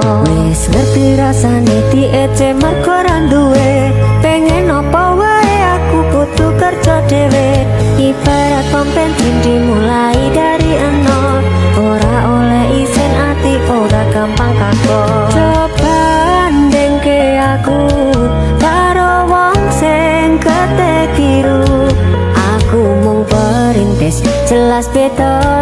Wis ngerti rasane diece mergo ra duwe. Pengen apa wae aku kudu kerja dhewe. Ibarat pom bensin dimulai dari nol. Ora oleh isin, ati ora gampang kapok. Coba bandingke aku karo wong sing getih biru. Aku mung perintis, jelas beda.